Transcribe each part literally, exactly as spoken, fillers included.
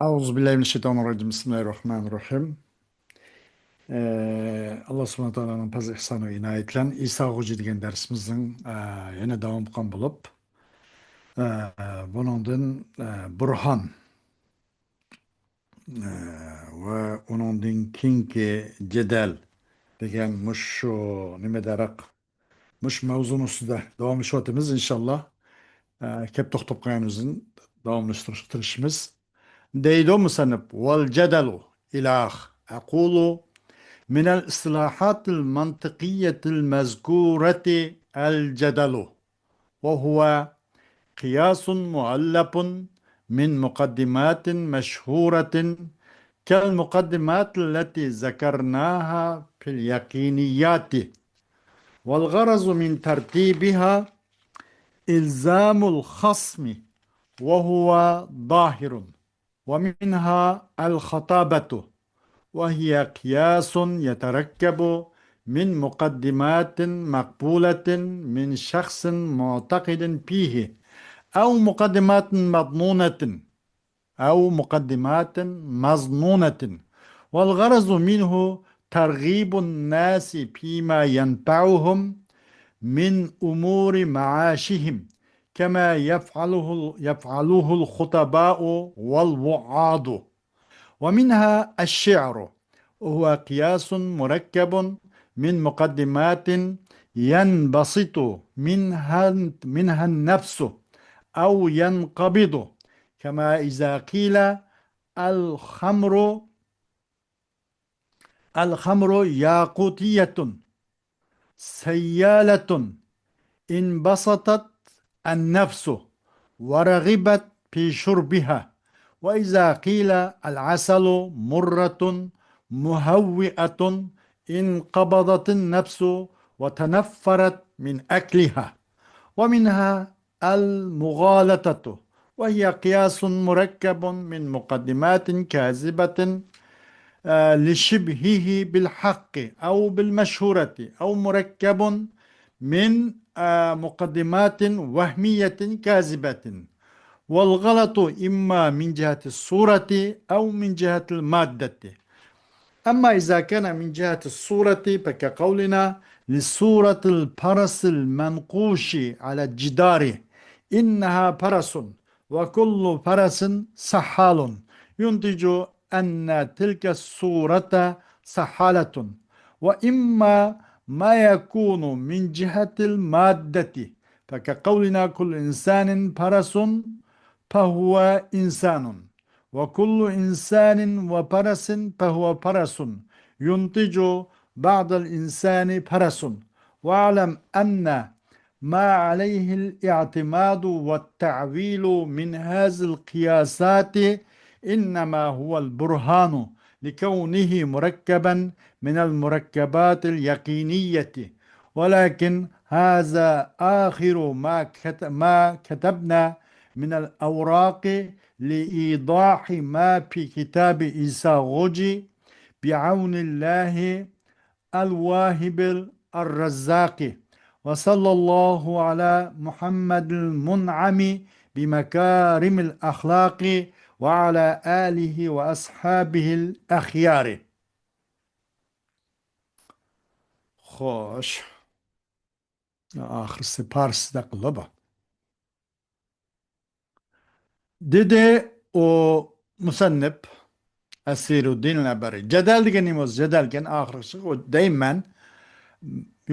أعوذ بالله من الشيطان الرجيم. بسم الله الرحمن الرحيم. ئى، ئاللا سۇبھانەھۇ ۋە تائالانىڭ پەزلى ئېھسانى ۋە ئىنايىتى بىلەن ئىسا غوجى دېگەن دەرسىمىزنىڭ، ئە، يەنە داۋامى قىلغان بولۇپ، ئە، بۇنىڭدىن، ئە، بۇرھان، ئە، ۋە ئۇنىڭدىن كېيىنكى جېدەل دېگەن مۇشۇ نېمە دەرەق مۇشۇ مەۋزۇنىڭ ئۈستىدە داۋاملىشىۋاتىمىز، ئىنشاللا. ئە، كەپ توختاپ قالغان يېرىمىزدىن داۋاملاشتۇرۇشقا تىرىشىمىز. دەيدۇ مۇسەننىپ، والجدل إلى آخر. أقول: من الاصطلاحات المنطقية المذكورة الجدل، وهو قياس مؤلف من مقدمات مشهورة كالمقدمات التي ذكرناها في اليقينيات. والغرض من ترتيبها إلزام الخصم، وهو ظاهر، ومنها الخطابة، وهي قياس يتركب من مقدمات مقبولة من شخص معتقد فيه، أو مقدمات مظنونة، أو مقدمات مظنونة، والغرض منه ترغيب الناس فيما ينفعهم من أمور معاشهم، كما يفعله، يفعله الخطباء والوعاظ. ومنها الشعر، وهو قياس مركب من مقدمات ينبسط منها، منها النفس أو ينقبض، كما إذا قيل: الخمر، الخمر ياقوتية سيالة، انبسطت النفس ورغبت في شربها. وإذا قيل: العسل مرة مهوئة، انقبضت النفس وتنفرت من أكلها. ومنها المغالطة، وهي قياس مركب من مقدمات كاذبة، آه، لشبهه بالحق أو بالمشهورة، أو مركب من، آه، مقدمات وهمية كاذبة. والغلط إما من جهة الصورة أو من جهة المادة. أما إذا كان من جهة الصورة فكقولنا لصورة الفرس المنقوش على الجدار: إنها فرس، وكل فرس سحال، ينتج أن تلك الصورة سحالة. وإما ما يكون من جهة المادة، فكقولنا: كل إنسان فرس، فهو إنسان، وكل إنسان وفرس فهو فرس، ينتج بعد الإنسان فرس. واعلم أن ما عليه الاعتماد والتعويل من هذه القياسات إنما هو البرهان لكونه مركبا من المركبات اليقينية. ولكن هذا آخر ما كت-، ما كتبنا من الأوراق لإيضاح ما في كتاب إيسا غوجي، بعون الله الواهب الرزاق. وصلى الله على محمد المنعم بمكارم الأخلاق وعلى آله وأصحابه الأخيار. خوش. ئاخىرسى پارسچە قىلدى بۇ. دېدى ئۇ مۇسەننىپ، ئەسىرۇددىن ئەبەرى. جەدەل دېگەن نېمە بولسا، جەدەلكەن ئاخىرقى، ئۇ دەيمەن،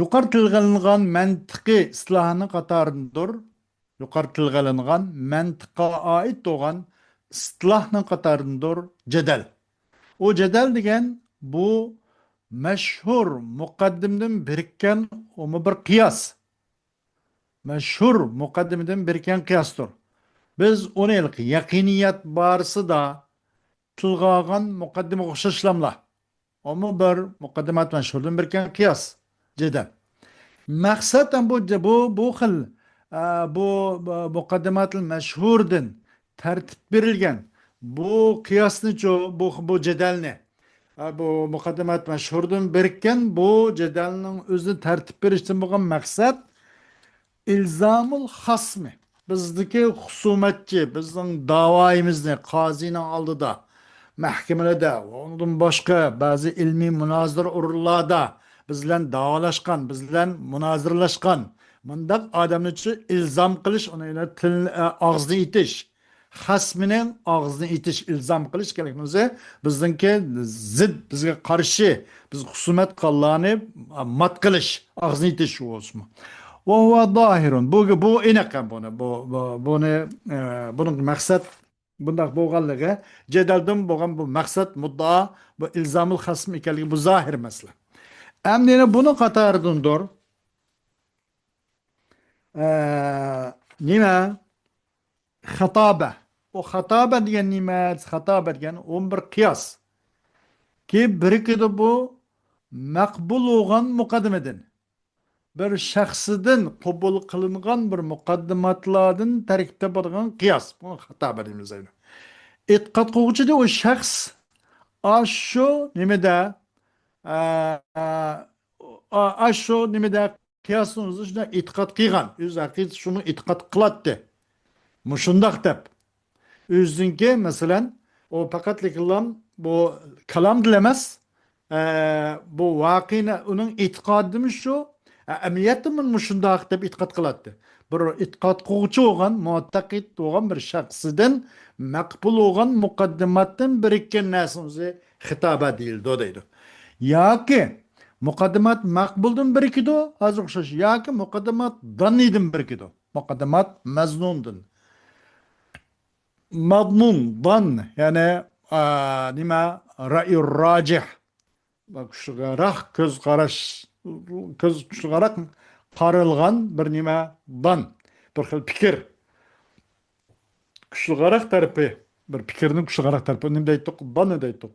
يۇقىرى تىلغا ئېلىنغان مەنتىقىي ئىستىلاھنىڭ قاتارىدىندۇر. يۇقىرى تىلغا ئېلىنغان مەنتىققا ئائىت بولغان ئىستىلاھنىڭ قاتارىدىندۇر جەدەل. ئۇ جەدەل دېگەن بۇ مەشھۇر مۇقەددىمىدىن بىرىككەن ئۇمۇ بىر قىياس. مەشھۇر مۇقەددىمىدىن بىرىككەن قىياستۇر. بىز ئۇنى ھېلىقى يەقىنىيەت بارىسىدا تىلغا ئالغان مۇقەددىمىگە ئوخشاشلاملا. ئۇمۇ بىر مۇقەددىمات مەشھۇردىن بىرىككەن قىياس، جەدەل. مەقسەت ھەم بۇ، بۇ، بۇ خىل، ئە، بۇ، بۇ مۇقەددىماتىل مەشھۇردىن تەرتىپ بېرىلگەن بۇ قىياسنىچۇ، بۇ، بۇ جەدەلنى، ئە، بۇ مۇقەددىمات مەشھۇردىن بىرىككەن بۇ جەدەلنىڭ ئۆزىنى تەرتىپ بېرىشتىن بولغان مەقسەت ئىلزامۇل خاسمى. بىزدىكى خۇسۇمەتچى، بىزنىڭ داۋايىمىزنى قازىنىڭ ئالدىدا، مەھكىمىلەردە ۋە ئۇنىڭدىن باشقا بەزى ئىلمىي مۇنازىرە ئورۇنلاردا بىز بىلەن داۋالاشقان، بىز بىلەن مۇنازىرىلەشكەن مۇنداق ئادەمنىچۇ ئىلزام قىلىش، ئۇنى يەنە تىل، ئە، ئاغزىنى ئېتىش، خەسمىنىڭ ئاغزىنى ئېتىش، ئىلزام قىلىش كېلىشىمىز بىزنىڭكى زىت، بىزگە قارشى، بىز خۇسۇمەت قىلغانلارنى مات قىلىش، ئاغزىنى ئېتىش بولسىمۇ. ۋە ھۇۋە زاھىرۇن. بۇ، بۇ ئېنىق ھەم بۇنى، بۇ، بۇ، بۇنى، ئە، بۇنىڭ مەقسەت بۇنداق بولغانلىقى، جېدەلدىن بولغان بۇ مەقسەت مۇددىئا، بۇ ئىلزامۇل خەسم ئىكەنلىكى، بۇ زاھىر مەسىلە. ئەمدى يەنە بۇنىڭ قاتارىدىندۇر. ئە، نېمە؟ خاتابە. ئۇ خاتابە دېگەن نېمە؟ خاتابە دېگەن ئۇ بىر قىياس. كى بىرىكىدۇ بۇ مەقبۇل بولغان مۇقەددىمىدىن. بىر شەخسىدىن قوبۇل قىلىنغان بىر مۇقەددىماتلاردىن تەركىب تاپىدىغان قىياس. بۇنى خاتابە دەيمىز ئەينى. ئېتىقاد قىلغۇچى دە ئۇ شەخس ئاشۇ نېمىدە، ئە، ئە، ئاشۇ نېمىدە قىياسنىڭ ئۆزى شۇنداق ئېتىقاد قىلغان. ئۆز ھەقىقىي شۇنى ئېتىقاد قىلاتتى. مۇشۇنداق دەپ. ئۆزىنىڭكى، مەسىلەن، ئۇ پەقەتلىكلا بۇ كالامدىلا ئەمەس، ئە، بۇ ۋاقىئنى ئۇنىڭ ئېتىقادىمۇ شۇ، ئە، ئەمەلىيەتتىمۇ مۇشۇنداق دەپ ئېتىقاد قىلاتتى. بىر ئېتىقاد قىلغۇچى بولغان، مۇتەقىد بولغان بىر شەخسىدىن مەقبۇل بولغان مۇقەددىماتتىن بىرىككەن نەرسىنىڭ ئۆزى خىتابە دېيىلىدۇ دەيدۇ. ياكى مۇقەددىمات مەقبۇلدىن بىرىكىدۇ، ھازىر ئوخشاش، ياكى مۇقەددىمات داننىدىن بىرىكىدۇ. مۇقەددىمات مەزنۇندىن. مەزنۇن، دان، يەنى، ئا، نېمە، رەئيۇر راجىھ. كۈچلۈكرەك كۆز قاراش، كۆز كۈچلۈكرەك قارالغان بىر نېمە، دان، بىر خىل پىكىر. كۈچلۈكرەك تەرىپى، بىر پىكىرنىڭ كۈچلۈكرەك تەرىپى. نېمە دەيتتۇق؟ دان دەيتتۇق.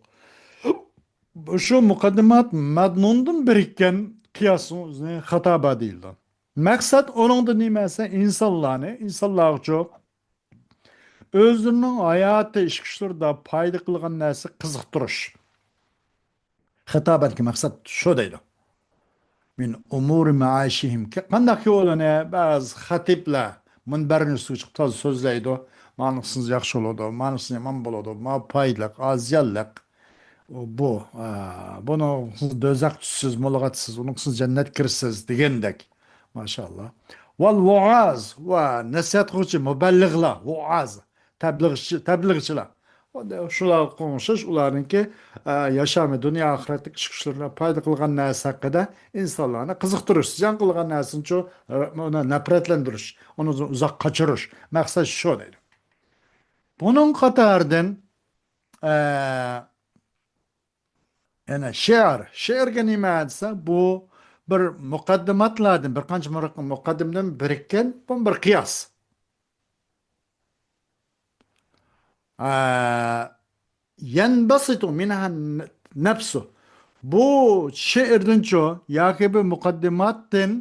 شۇ مۇقەددىمات مەزنۇندىن بىرىككەن قىياسنىڭ ئۆزىنى خاتابە دېيىلىدۇ. مەقسەت ئۇنىڭدا نېمە دېسە، ئىنسانلارنى، ئىنسانلارغىچۇ ئۆزلىرىنىڭ ھاياتىي ئىش-كۈچلىرىدە پايدا قىلغان نەرسە قىزىقتۇرۇش. خىتابەتتىكى مەقسەت شۇ دەيدۇ. مىن ئۇمۇرى مائىشىھىم. قانداقكى ئۇلارنى بەزى خەتىپلەر مۇنبەرنىڭ ئۈستىگە چىقىپ تازا سۆزلەيدۇ. مانا قىلسىڭىز ياخشى بولىدۇ، مانا قىلسىڭىز يامان بولىدۇ، ما پايدىلىق، ئا زىيانلىق. بۇ، ئا، بۇنى دوزاخ چۈشىسىز، مۇلۇغا چۈشىسىز، ئۇنى قىلسىڭىز جەننەتكە كىرىسىز دېگەندەك. ماشائاللا. ۋەل ۋۇئاز، ۋە نەسىھەت قىلغۇچى، مۇبەللىغلار، ۋۇئاز، تەبلىغچى، تەبلىغچىلار. شۇلارغا قوڭشىش، ئۇلارنىڭكى، ئە، ياشامى، دۇنيا ئاخىرەتلىك ئىش كۈچلىرىنى پايدا قىلغان نەرسە ھەققىدە ئىنسانلارنى قىزىقتۇرۇش، زىيان قىلغان نەرسىنىچۇ، ئە، ئۇنى نەپرەتلەندۈرۈش، ئۇنى ئۇزاق قاچۇرۇش. مەقسەت شۇ دەيدۇ. بۇنىڭ قاتارىدىن، ئە، يەنە شېئىر. شېئىرگە نېمە دېسە، بۇ بىر مۇقەددىماتلاردىن، بىر قانچە مۇرەككەپ مۇقەددىمىدىن بىرىككەن بۇ بىر قىياس. ئە، يەنبەسىتۇ مىنھا نەپسۇ. بۇ شېئىردىنچۇ ياكى بۇ مۇقەددىماتتىن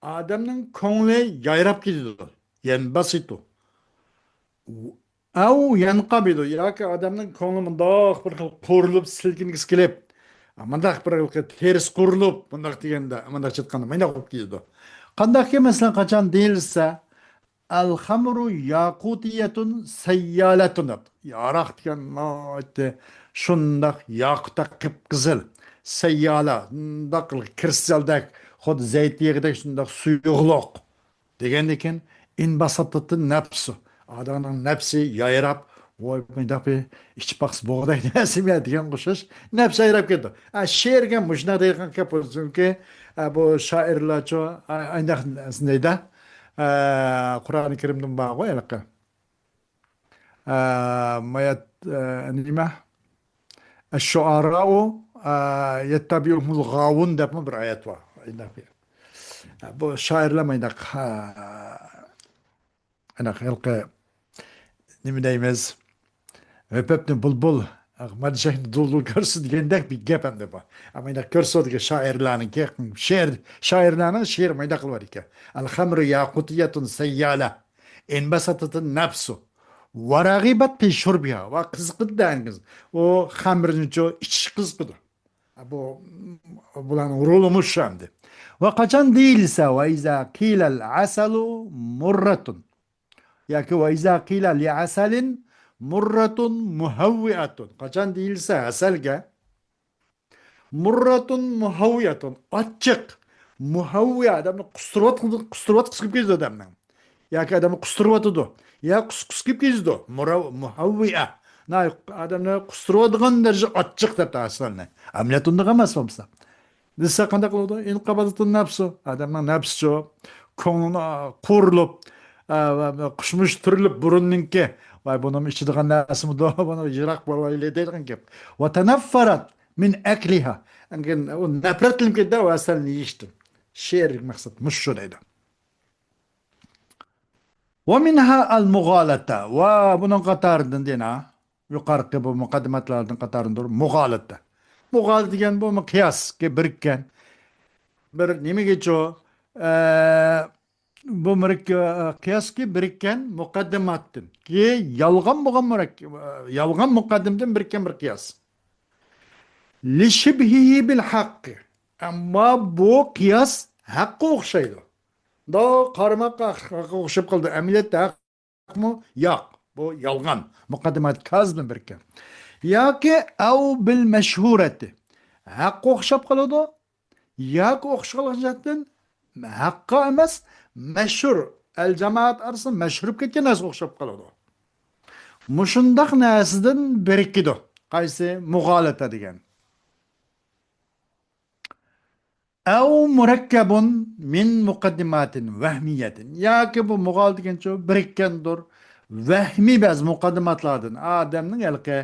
ئادەمنىڭ كۆڭلى يايراپ كېتىدۇ. يەنبەسىتۇ. ئەۋ يەنقەبىدۇ، ياكى ئادەمنىڭ كۆڭلى مۇنداق بىر خىل قورۇلۇپ، سىلكىنگۈسى كېلىپ، مۇنداق بىر خىل تېرىسى قورۇلۇپ، مۇنداق دېگەندە، مۇنداق چاتقاندا، مۇنداق بولۇپ كېتىدۇ. قانداقكى، مەسىلەن، قاچان دېيىلسە، ئەل خەمرۇ ياقۇتىيەتۇن سەييالەتۇن دەپ. ياراق دېگەن ناھايىتى شۇنداق ياقۇتتەك قىپقىزىل، سەييالە، شۇنداق كىرىستالدەك، خۇددى زەيتى يېغىدەك شۇنداق سۇيۇقلۇق. دېگەندىن كېيىن، ئىنبەسەتتىن نەپسۇ. ئادەمنىڭ نەپسى يايراپ، ۋاي، مۇنداق بىر ئىچىپ باقسا بولغۇدەك نەرسىمۇ دېگەن ئوخشاش، نەپسى يايراپ كېتىدۇ. ئە، شېئىرگە مۇشۇنداق دەيدىغان گەپ بولسۇنكى، ئە، بۇ شائىرلارچۇ، ئە، ئانداق نەرسە دەيدۇ. ئە، قۇرئانى كەرىمدىمۇ بارغۇ ھېلىقى. ئە، مايات، ئە، نېمە؟ ئەششۇئاراۇ، ئە، يەتتەبىئۇھۇمۇل غاۋۇن دەپمۇ بىر ئايەت بار. ئانداق بىر، ئە، بۇ شائىرلار مانداق، ئە، ئانداق ھېلىقى نېمە دەيمىز؟ ھۆپۈپنى بۇلبۇل، مادىشاھنى دۇلدۇل كۆرسە دېگەندەك بىر گەپ ئەمدى بۇ. ئەمما ئانداق كۆرسە دېگەن شائىرلارنىڭكى، شېئىر، شائىرلارنىڭ شېئىرى مانداق قىلىۋاتىدىكەن. ئەل خەمرۇ ياقۇتىيەتۇن سەييالە. ئىنبەسەتەتىن نەپسۇ. ۋە رەغىبەت پى شۇربىھا. ۋە قىزىقىدۇ دەڭىز. ئۇ خەمرنىچۇ ئىچىش قىزىقىدۇ. بۇ، بۇلارنىڭ رولىمۇ شۇ ئەمدى. ۋە قاچان دېيىلسە، ۋە ئىزا قىلەل ئەسەلۇ مۇررەتۇن. ياكى وإذا قيل لعسل مرة مهوئة، قاچان دېيىلسە ھەسەلگە، مرة مهوئة، ئاچچىق، مۇھەۋۋىئە، ئادەمنى قۇستۇرۇۋات-، قۇستۇرۇۋاتقۇسى كېلىپ كېتىدۇ ئادەمنىڭ. ياكى ئادەمنى قۇستۇرۇۋاتىدۇ. يا قۇسقۇسى كېلىپ كېتىدۇ. مۇرا-، مۇھەۋۋىئە. ناھايىتى ئادەمنى قۇستۇرۇۋاتىدىغان دەرىجىدە ئاچچىق دەپتۇ ئەسلىنى. ئەمەلىيەتتە ئۇنداق ئەمەس بولمىسا. دېسە قانداق قىلىدۇ؟ انقبضت النفس. ئادەمنىڭ نەپسىچۇ، كۆڭلى، ئا، قۇرۇلۇپ، ئا، ۋە، ۋە قۇشمۇش تۈرۈلۈپ بۇرۇننىڭكى. ۋاي، بۇنىڭ ئىچىدىغان نەرسىمىدۇ؟ بۇنىڭ يىراق بولايلى دەيدىغان گەپ. وتنفرت من أكلها. ئۇ نەپرەتلىنىپ كېتىدۇ ئەسلىنى يېيىشتىن. شېئىرلىك مەقسەت مۇشۇ دەيدۇ. ومنها المغالطة. ۋە بۇنىڭ قاتارىدىن دېنا، يۇقارقى بۇ مۇقەددىماتلاردىن قاتارىدىندۇر مۇغالىتە. مۇغالىتە دېگەن بۇ قىياسكە بىرىككەن. بىر نېمىگىچۇ؟ ئە، بۇ مىرىك-، ئە، قىياسكە بىرىككەن مۇقەددىماتتىن. كى يالغان بولغان مۇرەك-، ئە، يالغان مۇقەددىمدىن بىرىككەن بىر قىياس. لشبهه بالحق. ئەمما بۇ قىياس ھەققە ئوخشايدۇ. دا قارىماققا ھەققە ئوخشاپ قالىدۇ. ئەمەلىيەتتە ھەقمۇ؟ ياق. بۇ يالغان. مۇقەددىمات كازىبنىڭ بىرىككەن. ياكى أو بالمشهورة. ھەققە ئوخشاپ قالىدۇ. ياكى ئوخشاش قالغان جەھەتتىن ھەققە ئەمەس، مەشھۇر، ئەل جامائەت ئارىسىدا مەشھۇر بولۇپ كەتكەن نەرسىگە ئوخشاپ قالىدۇ. مۇشۇنداق نەرسىدىن بىرىكىدۇ. قايسى؟ مۇغالىتە دېگەن. أو مركب من مقدمات وهمية. ياكى بۇ مۇغالىتە دېگەنچۇ بىرىككەندۇر ۋەھمىي بەزى مۇقەددىماتلاردىن. ئادەمنىڭ ھېلىقى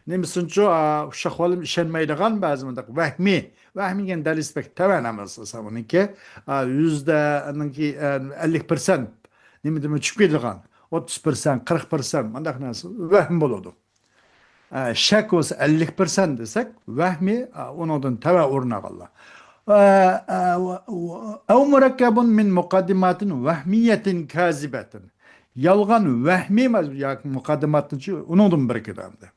نېمىسىنچۇ، ئا، ئۇششاق بالىم ئىشەنمەيدىغان بەزى مۇنداق ۋەھمىي، ۋەھمىي دېگەن دەلىلى بەك تەۋەن ئەمەس ئاساسەن ئۇنىڭكى، ئا، يۈزدە، ئۇنىڭكى، ئا، ئەللىك پىرسەنت نېمىدىمۇ چۈشۈپ كېتىدىغان، ئوتتۇز پىرسەنت، قىرىق پىرسەنت مۇنداق نەرسە ۋەھىم بولىدۇ. ئە، شەك بولسا ئەللىك پىرسەنت دېسەك، ۋەھمىي، ئە، ئۇنىڭدىن تەۋە ئورۇن ئالغانلار. ئە، ئە، ۋە-، ۋە-، أو مركب من مقدمات وهمية كاذبة. يالغان ۋەھمىي مە-، ياكى مۇقەددىماتنىچۇ، ئۇنىڭدىن بىرىكىدۇ ئەمدى.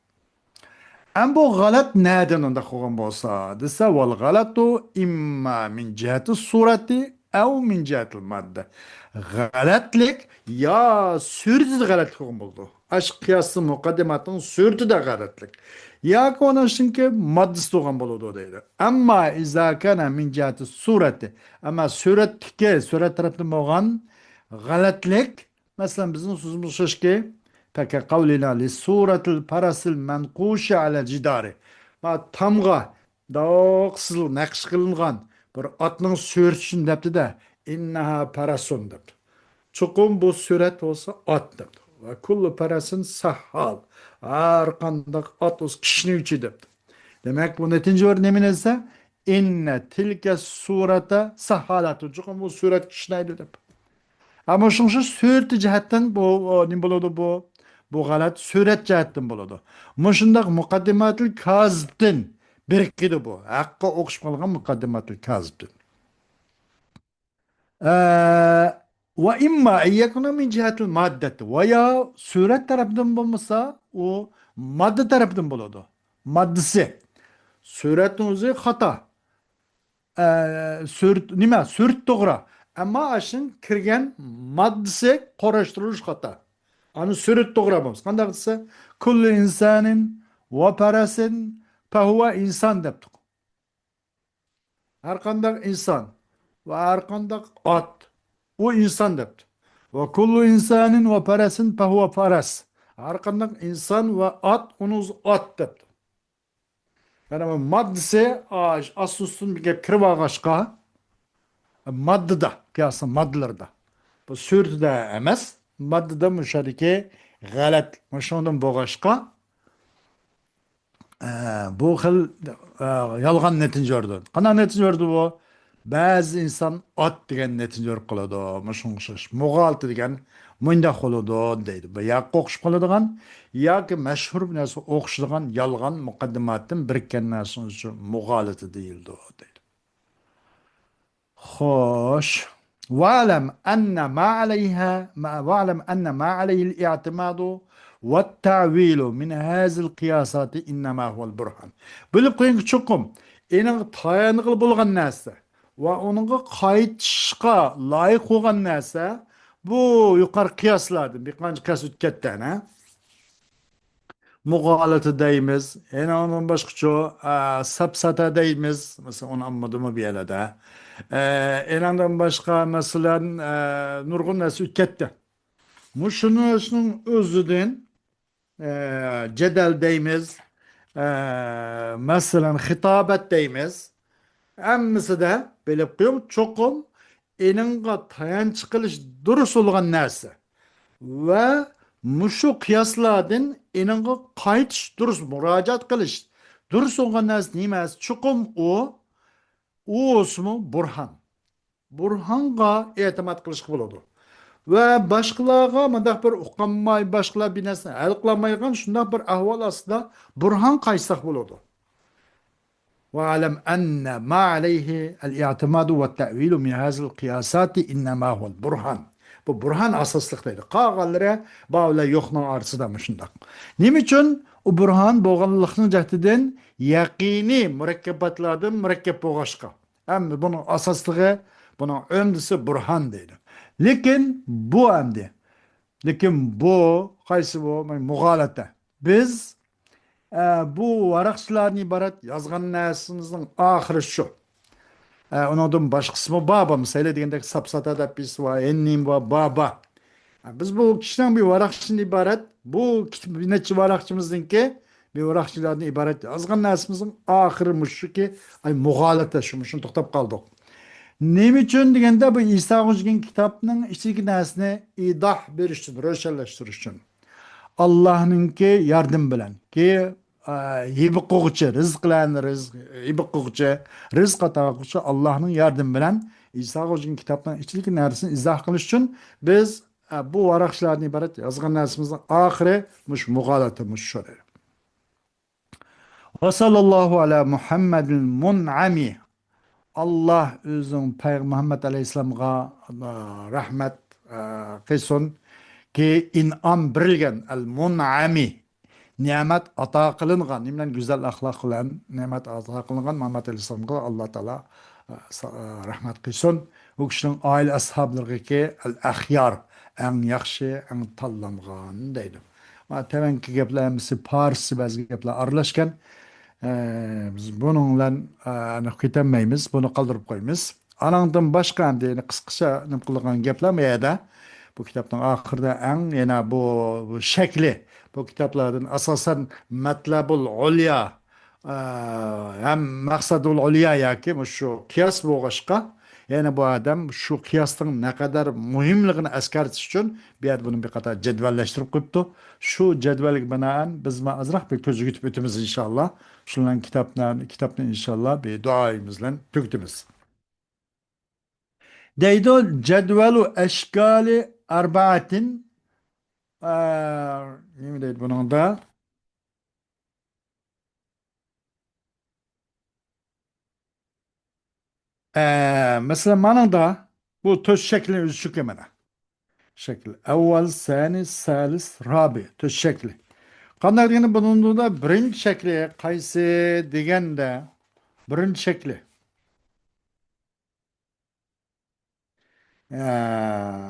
ئەم بۇ غەلەت نەدىن ئۇنداق بولغان بولسا دېسە، والغلط إما من جهة الصورة أو من جهة المادة. غەلەتلىك يا سۈرىتىدە غەلەتلىك بولغان بولىدۇ. ئاشۇ قىياسنىڭ مۇقەددىماتىنىڭ سۈرىتىدە غەلەتلىك. ياكى ئۇنىڭ ئىچىدىكى ماددىسى بولغان بولىدۇ دەيدۇ. أما إذا كان من جهة الصورة، ئەمما سۈرەتتىكى، سۈرەت تەرەپتىن بولغان غەلەتلىك، مەسىلەن، بىزنىڭ سۆزىمىز شۇكى، كقولنا لصورة الفرس المنقوش على الجدار. ما تامغا داقسىز نەقىش قىلىنغان بىر ئاتنىڭ سۈرىتى شۇنى دەپتۇ-دە، إنها فرس دەپتۇ. چوقۇم بۇ سۈرەت بولسا ئات دەپتۇ. وكل فرس سهال. ھەر قانداق ئات بولسا كىشنىگۈچى دەپتۇ. دېمەك، بۇ نەتىجە بېرىدۇ نېمىنى دېسە، إن تلك الصورة سهالة. چوقۇم بۇ سۈرەت كىشنەيدۇ دەپ. ئەمما شۇڭا شۇ سۈرىتى جەھەتتىن بۇ، ئۇ، نېمە بولىدۇ بۇ؟ بۇ غەلەت سۈرەت جەھەتتىن بولىدۇ. مۇشۇنداق مۇقەددىماتىل كازىبتىن بىرىكىدۇ بۇ. ھەققە ئوخشىمىغان مۇقەددىماتىل كازىبتىن. ئە، وإما أن يكون من جهة المادة. ۋە يا سۈرەت تەرەپتىن بولمىسا، ئۇ ماددا تەرەپتىن بولىدۇ. ماددىسى. سۈرەتنىڭ ئۆزى خاتا. ئە، سۈرەت، نېمە؟ سۈرەت توغرا. ئەمما ئاشۇنىڭ كىرگەن ماددىسى قۇراشتۇرۇلۇش خاتا. ئانا سۈرەت توغرا بولمىسا. قانداق دېسە، كل إنسان وفرس فهو إنسان دەپتۇق. ھەر قانداق ئىنسان ۋە ھەر قانداق ئات، ئۇ ئىنسان دەپتۇ. وكل إنسان وفرس فهو فرس. ھەر قانداق ئىنسان ۋە ئات، ئۇنىڭ ئۆزى ئات دەپتۇ. يەنى بۇ ماددىسى، ئا، ئاستى ئۈستىدىن بىر گەپ كىرىپ ئالغاچقا، ماددىدا، قىياسنىڭ ماددىلىرىدا. بۇ سۈرىتىدە ئەمەس، ماددىدا مۇشۇ يەردىكى غەلەت، مۇشۇنىڭدىن بولغاچقا، ئە، بۇ خىل، ئە، يالغان نەتىجە بېرىدۇ. قانداق نەتىجە بېرىدۇ بۇ؟ بەزى ئىنسان ئات دېگەن نەتىجە بېرىپ قالىدۇ. مۇشۇنىڭغا ئوخشاش. مۇغالىتە دېگەن مۇنداق بولىدۇ دەيدۇ. بۇ ياققا ئوخشىشىپ قالىدىغان ياكى مەشھۇر بىر نەرسىگە ئوخشىغان يالغان مۇقەددىماتتىن بىرىككەن نەرسىنىڭ ئۆزى مۇغالىتە دېيىلىدۇ دەيدۇ. خوش. واعلم أن ما عليها، ما، واعلم أن ما عليه الاعتماد والتأويل من هذه القياسات إنما هو البرهان. بىلىپ قويۇڭكى چوقۇم، ئېنىڭ تايانغىلى بولغان نەرسە ۋە ئۇنىڭغا قايتىشقا لايىق بولغان نەرسە، بۇ يۇقىرى قىياسلاردىن بىر قانچە قىياس ئۆتۈپ كەتتى، ھە؟ مۇغالىتە دەيمىز، يەنە ئۇنىڭدىن باشقىچۇ، ئە، سەپسەتە دەيمىز، مەسىلەن، ئۇنى ئالمىدىمۇ بۇ يەردە. ئە، ئېنىڭدىن باشقا، مەسىلەن، ئە، نۇرغۇن نەرسە ئۆتۈپ كەتتى. مۇشۇنىڭ ئۆزىدىن، ئە، جېدەل دەيمىز، ئە، مەسىلەن، خىتابەت دەيمىز. ھەممىسىدە بىلىپ قويۇڭ، چوقۇم ئېنىڭغا تايانچ قىلىش دۇرۇس بولغان نەرسە ۋە مۇشۇ قىياسلاردىن ئېنىڭغا قايتىش دۇرۇس، مۇراجىئەت قىلىش دۇرۇس بولغان نەرسە نېمە؟ چوقۇم ئۇ، ئۇ بولسىمۇ بۇرھان. بۇرھانغا ئېتىماد قىلىشقا بولىدۇ. ۋە باشقىلارغا مۇنداق بىر ئۇقالماي، باشقىلار بىر نەرسىنى ھەل قىلالمايدىغان شۇنداق بىر ئەھۋال ئاستىدا بۇرھان قايتساق بولىدۇ. وَاعْلَمْ أَنَّ مَا عَلَيْهِ الِاعْتِمَادُ وَالتَّأْوِيلُ مِنْ هَذِهِ الْقِيَاسَاتِ إِنَّمَا هُوَ الْبُرْهَانُ. بۇ بۇرھان ئاساسلىق دەيدۇ. قالغانلىرى بار بىلەن يوقنىڭ ئارىسىدا مۇشۇنداق. نېمە ئۈچۈن؟ ئۇ بۇرھان بولغانلىقنىڭ جەھىتىدىن يەقىنىي مۇرەككەباتلاردىن مۇرەككەپ بولغاچقا. ھەم بۇنىڭ ئاساسلىقى، بۇنىڭ ئۆمدىسى بۇرھان دەيدۇ. لېكىن بۇ ئەمدى، لېكىن بۇ قايسى بۇ؟ مۇغالىتە. بىز، ئە، بۇ ۋاراقچىلاردىن ئىبارەت يازغان نەرسىمىزنىڭ ئاخىرى شۇ. ئە، ئۇنىڭدىن باشقىسىمۇ بار، بار. مىسالى دېگەندەك، ساپساتا دەپ بىرسى بار، ھەننىم بار، بار، بار. ئە، بىز بۇ كىشىنىڭ بىر ۋاراقچىدىن ئىبارەت، بۇ كىت-، بىر نەچچە ۋاراقچىمىزنىڭكى، بىر ۋاراقچىلاردىن ئىبارەت يازغان نەرسىمىزنىڭ ئاخىرى مۇشۇكى، ئاي، مۇغالىتە شۇ، مۇشۇنى توختاپ قالدۇق. نېمە ئۈچۈن دېگەندە، بۇ ئىسا خوجا دېگەن كىتابنىڭ ئىچىدىكى نەرسىنى ئىيداھ بېرىش ئۈچۈن، روشەنلەشتۈرۈش ئۈچۈن. ئاللاھنىڭكى ياردىمى بىلەن، كى، ئا، ھىبە قىلغۇچى، رىزىقلارنى رىزىق، ھىبە قىلغۇچى، رىزىق ئاتا قىلغۇچى ئاللاھنىڭ ياردىمى بىلەن ئىسا خوجا دېگەن كىتابنىڭ ئىچىدىكى نەرسىنى ئىزاھ قىلىش ئۈچۈن بىز، ئا، بۇ ۋاراقچىلاردىن ئىبارەت يازغان نەرسىمىزنىڭ ئاخىرى مۇشۇ مۇغالىتە، مۇشۇ شۇ. ۋە ساللاللاھۇ ئەلا مۇھەممەدىل مۇنئەمى. ئاللاھ ئۆزىنىڭ پەيغەمبەر مۇھەممەد ئەلەيھىسسالامغا، ئا، رەھمەت، ئا، قىلسۇن. كى ئىنئام بېرىلگەن، ئەل مۇنئەمى. نېمەت ئاتا قىلىنغان، نېمە بىلەن؟ گۈزەل ئەخلاق بىلەن نېمەت ئاتا قىلىنغان مۇھەممەد ئەلەيھىسسالامغا ئاللاھ تائالا، ئا، سا-، ئا، رەھمەت قىلسۇن. ئۇ كىشىنىڭ ئائىلە ئەسھابلىرىغىكى ئەل ئەخيار، ئەڭ ياخشى، ئەڭ تاللانغان دەيدۇ. ما تەۋەنكى گەپلەر ھەممىسى پارسچە، بەزى گەپلەر ئارىلاشكەن. ئە، بىز بۇنىڭ بىلەن، ئە، ئېنىق كېتەلمەيمىز، بۇنى قالدۇرۇپ قويىمىز. ئانىڭدىن باشقا ئەمدى يەنە قىسقىچە نېمە قىلغان گەپلەر بۇ يەردە. بۇ كىتابنىڭ ئاخىرىدا ئەڭ يەنە بۇ، بۇ شەكلى، بۇ كىتابلاردىن ئاساسەن مەتلەبۇل ئۇليا، ئە، ھەم مەقسەدۇل ئۇليا ياكى مۇشۇ قىياس بولغاچقا، يەنە بۇ ئادەم شۇ قىياسنىڭ نەقەدەر مۇھىملىقىنى ئەسكەرتىش ئۈچۈن بۇ يەردە بۇنى بىر قاتار جەدۋەللەشتۈرۈپ قويۇپتۇ. شۇ جەدۋەلگە بىنائەن بىز ما ئازراق بىر كۆز يۈگۈرتۈپ ئۆتىمىز ئىنشاللا. شۇنىڭ بىلەن كىتابنى، كىتابنى ئىنشاللا بىر دۇئايىمىز بىلەن تۈگىتىمىز. دەيدۇ، جەدۋەلۇ ئەشكالى ئەربەئەتىن، ئە، نېمە دەيدۇ بۇنىڭدا؟ ئە، مەسىلەن، مانىڭدا بۇ تۆت شەكلى ئۆزى شۇكى مانا. شەكىل ئەۋۋەل، سانى، سالىس، رابىئ، تۆت شەكلى. قانداق دېگەندە، بۇنىڭدا بىرىنچى شەكلى قايسى دېگەندە، بىرىنچى شەكلى. ئە،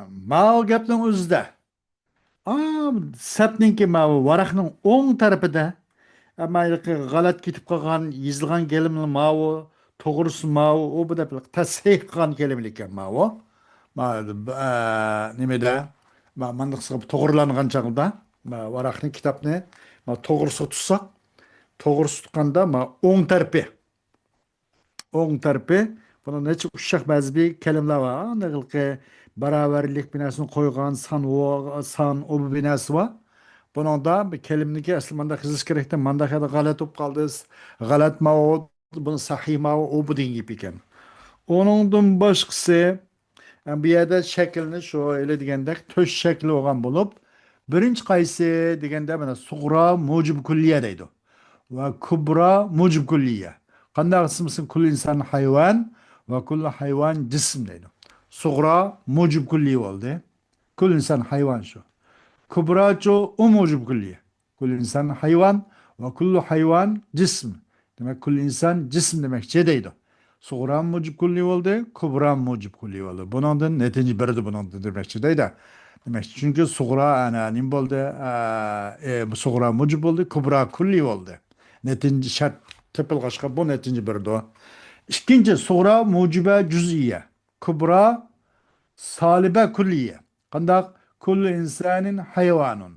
ماۋۇ گەپنىڭ ئۆزىدە. ئا، سەپنىڭكى ماۋۇ ۋاراقنىڭ ئوڭ تەرىپىدە، ئەمما ھېلىقى غەلەت كېتىپ قالغان، يېزىلغان كەلىمىلەر ماۋۇ، توغرىسى ماۋۇ، ئۇ بۇ دەپ تەسھىھ قىلغان كەلىمىلەر ئىكەن ماۋۇ. ما-، ئە، نېمىدە؟ ما-، مانداق قىلساق توغرىلانغان چاغدا، ما، ۋاراقنى، كىتابنى، ما، توغرىسىغا تۇتساق، توغرىسىغا تۇتقاندا، ما، ئوڭ تەرىپى. ئوڭ تەرىپى، بۇنىڭ نەچچە ئۇششاق بەزى بىر كەلىمىلەر بار. ھېلىقى باراۋەرلىك بىناسىنى قويغان سان، ۋو-، سان، ئۇ بۇ بىناسى بار. بۇنىڭدا بىر كەلىمىنىكى ئەسلى مانداق يېزىش كېرەكتى، مانداق يەردە غەلەت بولۇپ قالدى. غەلەت ماۋۇ، بۇنى سەھىھ ماۋۇ، ئۇ بۇ دېگەن گېپى ئىكەن. ئۇنىڭدىن باشقىسى، بۇ يەردە شەكىلنى شۇ ھېلى دېگەندەك تۆت شەكلى بولغان بولۇپ، بىرىنچى قايسى دېگەندە، مانا، سۇغرا مۇجىب كۈللىيە دەيدۇ. ۋە كۇبرا مۇجىب كۈللىيە. قانداق دېسىمىز، كۈللى ئىنسان ھايۋان ۋە كۈللى ھايۋان جىسىم دەيدۇ. سۇغرا مۇجىب كۈللىيە بولدى. كۈللى ئىنسان ھايۋان شۇ. كۇبراچۇ ئۇ مۇجىب كۈللىيە. كۈللى ئىنسان ھايۋان ۋە كۈللى ھايۋان جىسىم. دېمەك، كۈللى ئىنسان جىسىم دېمەكچى دەيدۇ. سۇغرا مۇجىب كۈللىي بولدى، كۇبرا مۇجىب كۈللىي بولدى. بۇنىڭدىن نەتىجە بەردى، بۇنىڭدىن دېمەكچى دەيدۇ. دېمەكچى، چۈنكى سۇغرا، ئەنە، نېمە بولدى؟ ئە، ئە، سۇغرا مۇجىب بولدى، كۇبرا كۈللىي بولدى. نەتىجە شەرت تېپىلغاچقا بۇ نەتىجە بەردى. ئىككىنچى، سۇغرا مۇجىبە جۈزئىيە، كۇبرا سالىبە كۈللىيە. قانداق؟ كۇللۇ ئىنسانىن ھايۋانۇن.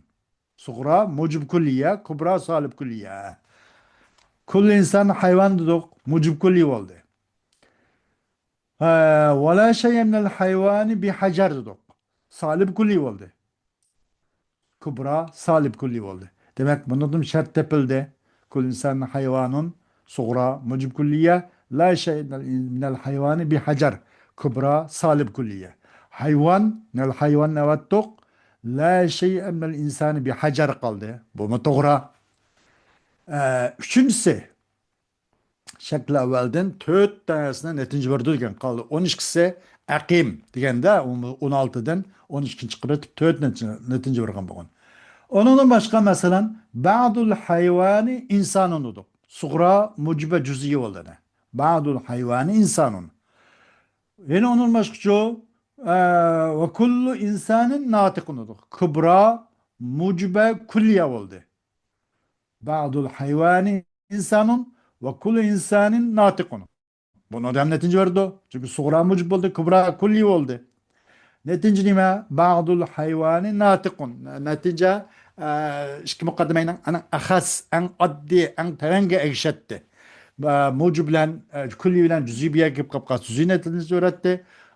سۇغرا مۇجىب كۈللىيە، كۇبرا سالىب كۈللىيە. كۇللۇ ئىنسان ھايۋان دېدۇق، مۇجىب كۈللىي بولدى. ھە، ۋەلا شەيئە مىنەل ھايۋانى بىھەجەر دېدۇق. سالىب كۈللىي بولدى. كۇبرا سالىب كۈللىي بولدى. دېمەك، بۇنىڭدىن شەرت تېپىلدى. كۇللۇ ئىنسانىن ھايۋانۇن، سۇغرا مۇجىب كۈللىيە، لا شەيئە مىنەل ھايۋانى بىھەجەر، كۇبرا سالىب كۈللىيە. ھايۋان، مىنەل ھايۋان ئەۋەتتۇق. لا شەيئە مىنەل ئىنسانى بىھەجەر قالدى. بۇمۇ توغرا. ئە، ئۈچىنچىسى، شەكلى ئەۋۋەلدىن تۆت دانىسىنى نەتىجە بېرىدۇ دېگەن قالدى. ئون ئىككىسى ئەقىم دېگەندە، ئۇ ئون ئالتىدىن ئون ئىككىنى چىقىرىپ تۆت نەتىجە، نەتىجە بېرىدىغان بولغان. ئۇنىڭدىن باشقا، مەسىلەن، بەئدۇل ھايۋانى ئىنسانۇن دېدۇق. سۇغرا مۇجىبە جۈزئىيە بولدى. بەئدۇل ھايۋانى ئىنسانۇن. يەنە ئۇنىڭدىن باشقىچۇ، ئە، ۋە كۇللۇ ئىنسانىن ناتىقۇن دېدۇق. كۇبرا مۇجىبە كۈللىيە بولدى. بەئدۇل ھايۋانى ئىنسانۇن ۋە كۇللۇ ئىنسانىن ناتىقۇن. بۇنىڭدا ھەم نەتىجە بېرىدۇ. چۈنكى سۇغرا مۇجىب بولدى، كۇبرا كۈللىي بولدى. نەتىجە نېمە؟ بەئدۇل ھايۋانى ناتىقۇن. نەتىجە، ئە، ئىككى مۇقەددىمەنىڭ ئەڭ ئەخەس، ئەڭ ئاددىي، ئەڭ تۆۋەنگە ئەگىشەتتى. ئە، مۇجىب بىلەن، ئە، كۈللىي بىلەن جۈزئىي بىر يەرگە كېلىپ قالسا، جۈزئىي نەتىجە بېرەتتى.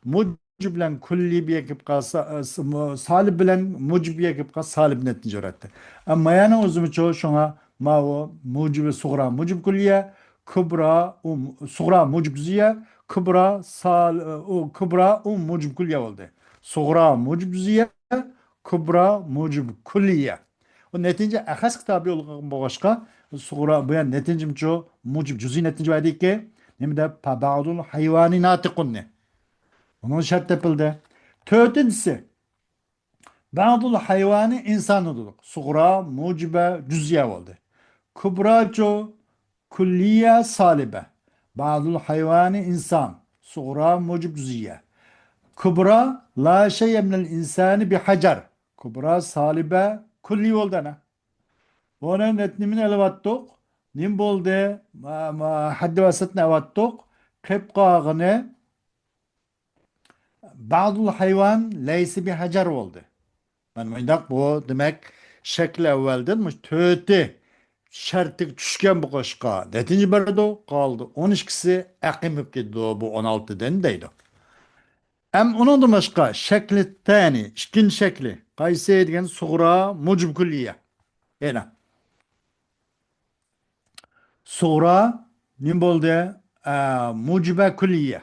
مۇجىب بىلەن كۈللىي بىر يەرگە كېلىپ قالسا، ئە، س-، مۇ-، سالىب بىلەن مۇجىب بىر يەرگە كېلىپ قالسا، سالىب نەتىجە بېرەتتى. ئەمما يەنە ئۆزىمىچۇ، شۇڭا ماۋۇ مۇجىب، سۇغرا مۇجىب كۈللىيە، كۇبرا، ئۇ، سۇغرا مۇجىب جۈزئىيە، كۇبرا سال-، ئۇ، كۇبرا، ئۇ مۇجىب كۈللىيە بولدى. سۇغرا مۇجىب جۈزئىيە، كۇبرا مۇجىب كۈللىيە. ئۇ نەتىجە ئەخەس كىتابى يولغان بولغاچقا، سۇغرا، بۇ يەر نەتىجىمچۇ، مۇجىب جۈزئىي نەتىجە بەردىكى، نېمە دەپ، بەئدۇل ھايۋانى ناتىقۇننى. ئۇنىڭ شەرت تېپىلدى. تۆتىنچىسى، بەئدۇل ھايۋانى ئىنسانۇن دېدۇق. سۇغرا مۇجىبە جۈزئىيە بولدى. كۇبراچۇ، كۈللىيە سالىبە. بەئدۇل ھايۋانى ئىنسان. سۇغرا مۇجىب جۈزئىيە. كۇبرا، لا شەيئە مىنەل ئىنسانى بىھەجەر. كۇبرا سالىبە كۈللىي بولدى ئەنە. بۇنى نېمىنى ئېلىۋاتتۇق؟ نېمە بولدى؟ ما-، ما-، ھەددى ۋاسىتنى ئەۋاتتۇق. قېلىپ قالغىنى بەئدۇل ھايۋان لەيسە بىھەجەر بولدى. مانا مۇنداق بۇ، دېمەك، شەكلى ئەۋۋەلدىن مۇشۇ تۆتى شەرتىگە چۈشكەن بولغاچقا نەتىجە بېرىدۇ، قالدى ئون ئىككىسى ئەقىم بولۇپ كېتىدۇ، بۇ ئون ئالتىدىن دەيدۇ. ئەم ئۇنىڭدىن باشقا شەكلى تەنى، ئىككىنچى شەكلى، قايسى دېگەن سۇغرا مۇجىب كۈللىيە. يەنە سۇغرا نېمە بولدى؟ ئە، مۇجىبە كۈللىيە.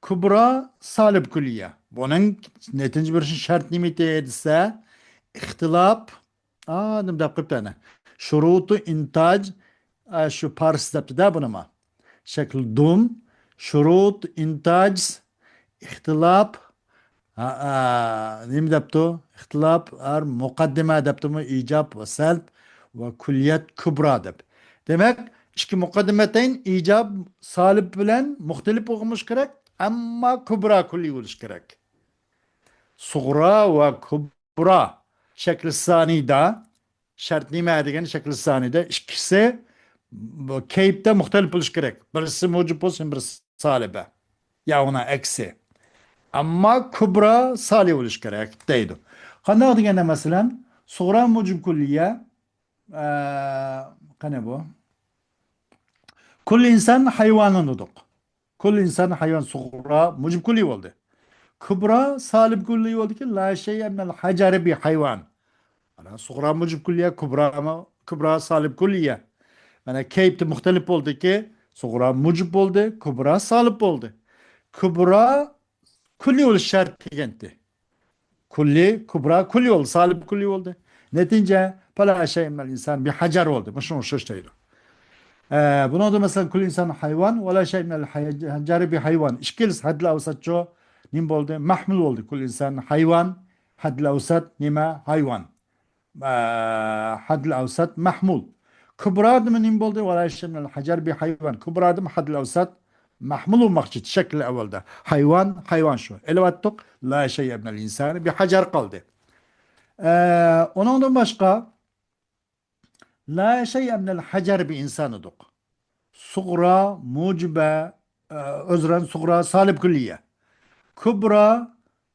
كۇبرا سالىب كۈللىيە. بۇنىڭ نەتىجە بېرىشى شەرت نېمىتى دېسە، ئىختىلاپ، ئا، نېمە دەپ قويۇپتۇ ئەنە. شۇرۇتۇ ئىنتاج، ئا، شۇ پارس دەپتۇ-دە بۇنىمۇ. شەكلى دۇم، شۇرۇت ئىنتاج، ئىختىلاپ، ھا، ئا، نېمە دەپتۇ؟ ئىختىلاپ، ھەر مۇقەددىمە دەپتۇمۇ؟ ئىجاب ۋە سەلب ۋە كۈللىيەت كۇبرا دەپ. دېمەك، ئىككى مۇقەددىمەتەين ئىجاب سالىب بىلەن مۇختەلىپ بولغىنى كېرەك، ئەمما كۇبرا كۈللىي بولۇشى كېرەك. سۇغرا ۋە كۇبرا شەكلى سانىدا، شەرت نېمە دېگەن شەكلى سانىدا ئىككىسى بۇ كەيپتە مۇختەلىپ بولۇشى كېرەك. بىرسى مۇجىب بولسۇن، بىرسى سالىبە. يا ئۇنىڭ ئەكسى. ئەمما كۇبرا سالىي بولۇشى كېرەك دەيدۇ. قانداق دېگەندە، مەسىلەن، سۇغرا مۇجىب كۈللىيە، ئە، قېنى بۇ؟ كۈللى ئىنسان ھايۋانۇن دېدۇق. كۈللى ئىنسان ھايۋان سۇغرا مۇجىب كۈللىي بولدى. كۇبرا سالىب كۈللىي بولدىكى، لا شەيئە مىنەل ھەجەرى بىھايۋان. مانا سۇغرا مۇجىب كۈللىيە، كۇبرا، كۇبرا سالىب كۈللىيە. مانا كەيپتە مۇختەلىپ بولدىكى، سۇغرا مۇجىب بولدى، كۇبرا سالىب بولدى. كۇبرا كۈللىي بولۇش شەرت دېگەنتى. كۈللىي، كۇبرا كۈللىي بولدى، سالىب كۈللىي بولدى. نەتىجە، پەلا شەيئە مىنەل ئىنسان بىھەجەر بولدى. مۇشۇنىڭغا ئوخشاش دەيدۇ. ئە، بۇنىڭدا مەسىلەن، كۈللى ئىنسان ھايۋان، ۋەلا شەيئە مىنەل ھەجەرى بىھايۋان. ئىككىلىسى ھەددىل ئەۋسەتچۇ؟ نېمە بولدى؟ مەھمۇل بولدى. كۈللى ئىنسان ھايۋان، ھەددىل ئەۋسەت نېمە؟ ھايۋان. ئە، ھەددىل ئەۋسەت مەھمۇل. كۇبرادىمۇ نېمە بولدى؟ ۋەلا شەيئە مىنەل ھەجەرى بىھايۋان. كۇبرادىمۇ ھەددىل ئەۋسەت مەھمۇل بولماقچى شەكلى ئەۋۋەلدە. ھايۋان، ھايۋان شۇ. ئېلىۋەتتۇق. لا شەيئە مىنەل ئىنسانى بى ھەجەر قالدى. ئە، ئۇنىڭدىن باشقا، لا شيء من الحجر بإنسان دېدۇق. سۇغرا، مۇجىبە، ئە، ئۆزرەن سۇغرا سالىب كۈللىيە. كۇبرا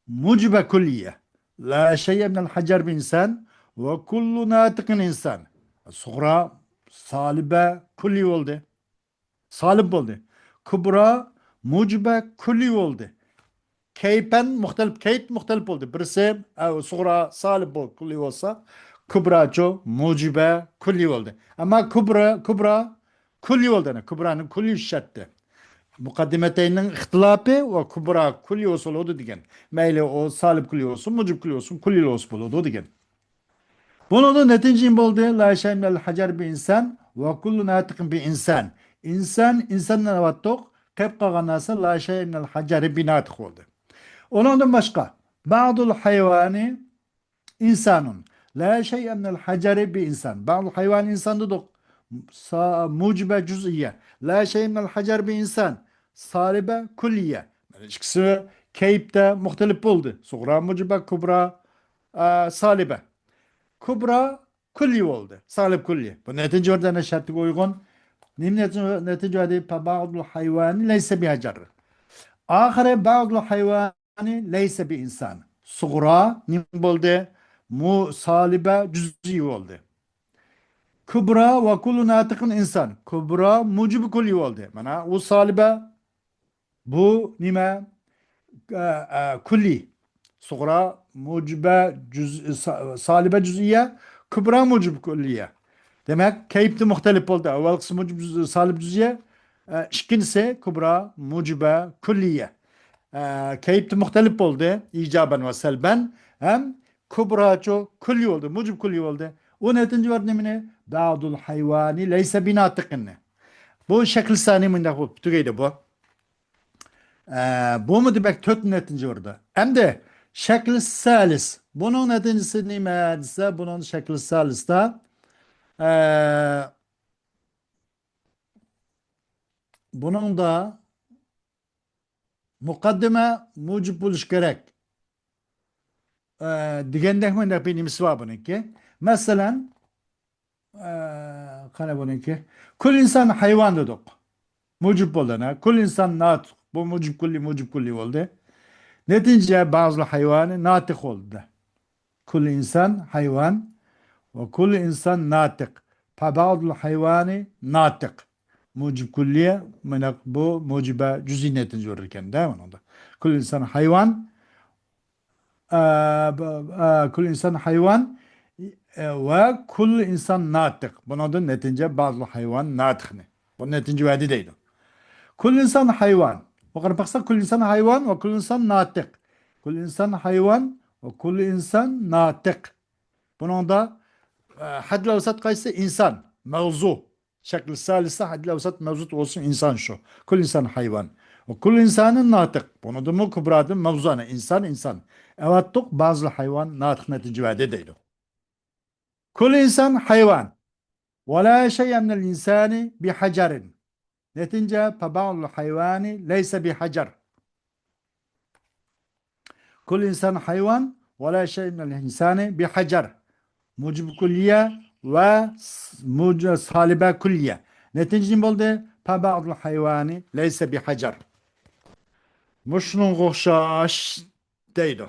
مۇجىبە كۈللىيە. لا شيء من الحجر بإنسان وكل ناطق إنسان. سۇغرا سالىبە كۈللى بولدى. سالىب بولدى. كۇبرا مۇجىبە كۈللى بولدى. كەيپەن مۇختەلىپ، كەيپ مۇختەلىپ بولدى. بىرسى، ئە، سۇغرا سالىب بول-، كۈللى بولسا، كۇبراچۇ مۇجىبە كۈللى بولدى. ئەمما كۇبرا، كۇبرا كۈللى بولدى. يەنى كۇبرانى كۈللى ئىشلەتتى. مۇقەددىمەتەينىڭ ئىختىلاپى ۋە كۇبرا كۈللى بولسا بولىدۇ دېگەن. مەيلى ئۇ سالىب كۈللى بولسۇن، مۇجىب كۈللى بولسۇن، كۈللى بولسا بولىدۇ دېگەن. بۇنىڭدا نەتىجە نېمە بولدى؟ لا شيء من الحجر بإنسان وكل ناطق بإنسان. ئىنسان، ئىنساننى ئەۋەتتۇق. قېلىپ قالغان نەرسە لا شيء من الحجر بناطق بولدى. ئۇنىڭدىن باشقا، بعض الحيوان إنسان. لا شيء من الحجر بإنسان. بعض الحيوان إنسان دېدۇق. سا-، مۇجىبە جۈزئىيە. لا شيء من الحجر بإنسان. سالىبە كۈللىيە. مانا ئىككىسى كەيپتە مۇختەلىپ بولدى. سۇغرا مۇجىبە، كۇبرا، ئا، سالىبە. كۇبرا كۈللى بولدى. سالىب كۈللى. بۇ نەتىجە ۋەردى شەرتىگە ئۇيغۇن. نېمە نەتىجە، نەتىجە ۋەردى؟ فبعض الحيوان ليس بحجر. ئاخىرى بعض الحيوان ليس بإنسان. سۇغرا نېمە بولدى؟ مۇ-، سالىبە جۈزئىي بولدى. كۇبرا وكل ناطق إنسان. كۇبرا مۇجىب كۈللى بولدى. مانا ئۇ سالىبە، بۇ نېمە؟ ئە، ئە، كۈللى. سۇغرا مۇجىبە جۈز-، سا-، سالىبە جۈزئىيە، كۇبرا مۇجىب كۈللىيە. دېمەك، كەيپتە مۇختەلىپ بولدى. ئاۋۋالقىسى مۇجىب جۈز-، سالىب جۈزئىيە، ئە، ئىككىنچىسى كۇبرا مۇجىبە كۈللىيە. ئە، كەيپتە مۇختەلىپ بولدى، ئىجابەن ۋە سەلبەن. ھەم كۇبراچۇ كۈللى بولدى، مۇجىب كۈللى بولدى. ئۇ نەتىجە بەردى نېمىنى؟ بعض الحيوان ليس بناطق نى. بۇ شەكلى سانى مۇنداق بولۇپ تۈگەيدۇ بۇ. ئە، بۇمۇ دېمەك تۆت نەتىجە بەردى. ئەمدى شەكلى سالىس. بۇنىڭ نەتىجىسى نېمە دېسە، بۇنىڭ شەكلى سالىستا، ئە، بۇنىڭدا مۇقەددىمە مۇجىب بولۇشى كېرەك. ئە، دېگەندەكمۇ بىر نېمىسى بار بۇنىڭكى. مەسىلەن، ئە، قانا بۇنىڭكى. كۈل ئىنسان ھايۋان دېدۇق. مۇجىب بولدى، ھە؟ كۈل ئىنسان ناتىق. بۇ مۇجىب كۈللى، مۇجىب كۈللى بولدى. نەتىجە، بعض الحيوان ناتىق بولدى. كۈل ئىنسان ھايۋان ۋە كۈل ئىنسان ناتىق. فبعض الحيوان ناتىق. مۇجىب كۈللى، مانا بۇ مۇجىبە جۈزئىي نەتىجە بېرىدىكەن-دە بۇنىڭدا. كۈل ئىنسان ھايۋان، ئە، ب-، ئە، كۈل ئىنسان ھايۋان، ئە، ۋە كۈل ئىنسان ناتىق. بۇنىڭدىن نەتىجە بعض الحيوان ناتىقنى. بۇ نەتىجە بەردى دەيدۇ. كۈل ئىنسان ھايۋان. بۇ قاراپ باقساق، كۈل ئىنسان ھايۋان ۋە كۈل ئىنسان ناتىق. كۈل ئىنسان ھايۋان ۋە كۈل ئىنسان ناتىق. بۇنىڭدا، ئە، ھەددىل ئەۋسەت قايسى؟ ئىنسان. مەۋزۇ. شەكلى سالىستا ھەددىل ئەۋسەت مەۋزۇ بولسۇن ئىنسان شۇ. كۈل ئىنسان ھايۋان. ۋە كۈل ئىنسانىن ناتىق. بۇنىڭدىمۇ كۇبرادىن مەۋزۇ ئەنە ئىنسان، ئىنسان. ئەۋەتتۇق، بعض الحيوان ناتىق نەتىجە بەردى دەيدۇ. كۈل ئىنسان ھايۋان. ۋە لا شەيئە مىنەل ئىنسانى بىھەجەرىن. نەتىجە، فبعض الحيوان ليس بحجر. كل إنسان حيوان ولا شيء من الإنسان بحجر. مۇجىب كۈللىيە ۋە س-، مۇج-، سالىبە كۈللىيە. نەتىجە نېمە بولدى؟ فبعض الحيوان ليس بحجر. مۇشۇنىڭغا ئوخشاش دەيدۇ.